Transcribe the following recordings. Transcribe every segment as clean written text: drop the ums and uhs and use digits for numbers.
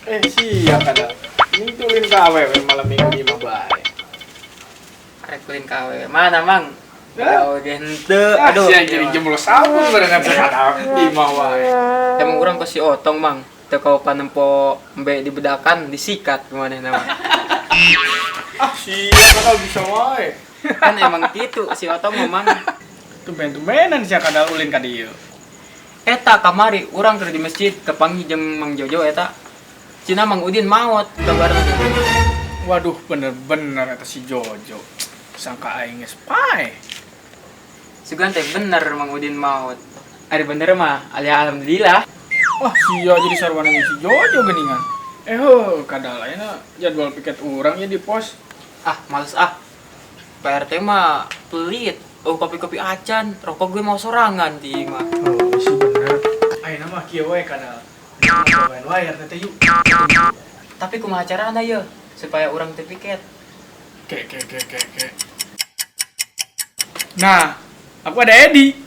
Siap ada. Ini tulin ka awewe malam minggu di imah bae. Arek ulin ka awewe mana, Mang? Ya. Jauh ge henteu. Ah, Aduh. sia jadi jemur sabun barengan sekadar di imah wae. Emang urang ke si Otong, Mang. Teu kau panempo embe dibedakan disikat gimana nama. Ah, sia kadal bisa wae. Kan emang gitu si Otong mah, Mang. Tumben-tumbenan sia kadal ulin ka dieu. Eta kamari urang keur di masjid kepanggih jeung Mang Jojo eta. Cina Mang Udin maot kabarna teh. Waduh, bener-bener eta si Jojo. Sangka aing geus pae. Sugan teh bener Mang Udin maot. Ari bener mah, alhamdulillah. Wah, sia jadi sarwana si Jojo geuningan. Heuh, kadal ayeuna jadwal piket urang ya di pos. Ah, males ah. Pak RT mah pelit. Oh, kopi-kopi acan, rokok gue mau sorangan di mah. Oh, sih bener. Ayeuna mah kieu we kadal. Gawean wae RT teh yuk. Tapi kumaha carana ye supaya urang teu piket? Ke ke ke ke ke. Nah, aku ada Edi.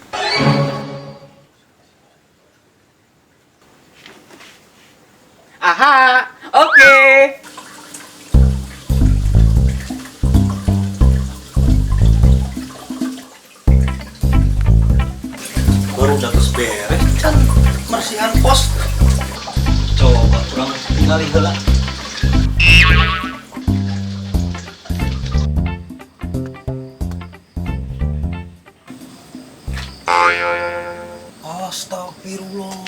Aha, oke. Baru udah terus beres can mersihan pos. Coba kurang tinggal heula. Astagfirullah.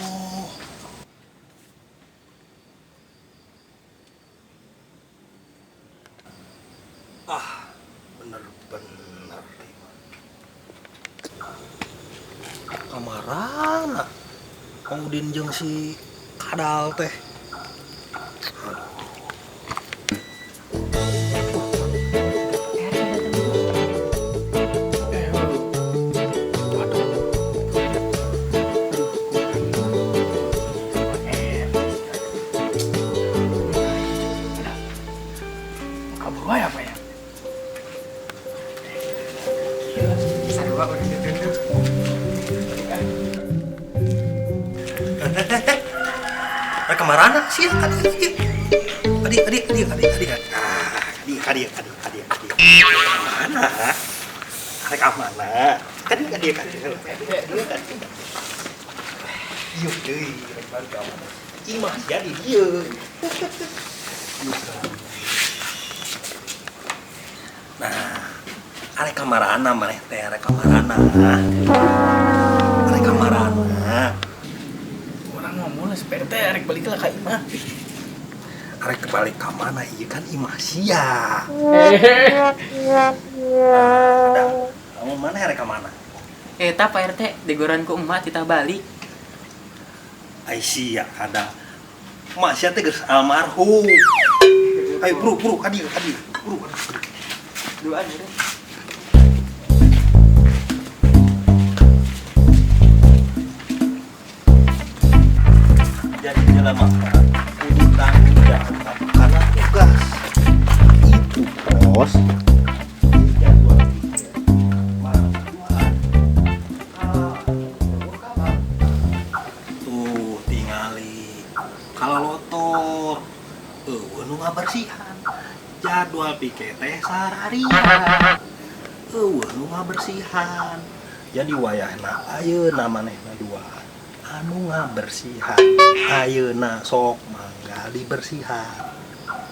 Ah, bener-bener kamarana Kang Udin jeung si Kadal teh. Kabur wae apa ya? Sarua urang ditunduk. Rek kamarana sih kadieu ieu. Adik adik adik adik adik. Ah, adik adik adik adik adik. Mana? Rek ka mana? Kadieu kadieu kadieu. Kadieu kadieu. Ieu deui rek balik ka mana? Imah jadi dieu. Nah, arek kamarana maneh teh arek kamarana. Arek kamarana. Urang mah mules PRT arek balik lah ka imah. Arek balik ka mana ieu kan imah sia. Nah, kamu mana arek ka mana? Eta Pak RT degoran ku emak titah balik. Ai sia kada. Emak sia teh geus almarhum. Ayo buru buru ka dieu ka dieu. Buru ka dieu. Duaan udah. Jadi jelema kudu tanggung jawab karena tugas. Itu pos jadwal piket malam duaan. Tuh tingali kalau lotor eueuh nu ngabersihan. Jadwal piket teh sararian. Eueuh nu ngabersihan. Jadi wayahna ayeuna manehna duaan anu ngabersihan. Ayeuna sok mangga dibersihan.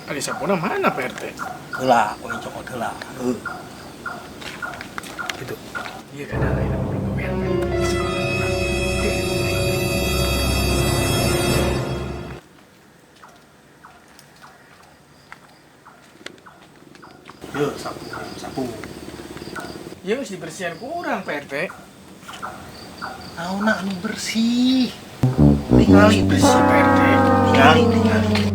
Ari sapuna mana Pak RT? Heula, poe cokot heula. Heuh. Gitu. Iya kan ayeuna mah belum gawean. Yo, sapu, sapu. Ya geus dibersihan kurang Pak RT. Naonna anu bersih? Tingali Bersih Pak RT. Tingali, tingali.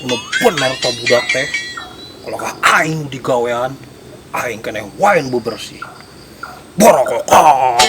Nu bener tah budak teh. Kalau ka aing digawean, aing keneh wae nu bebersih. Borokokok.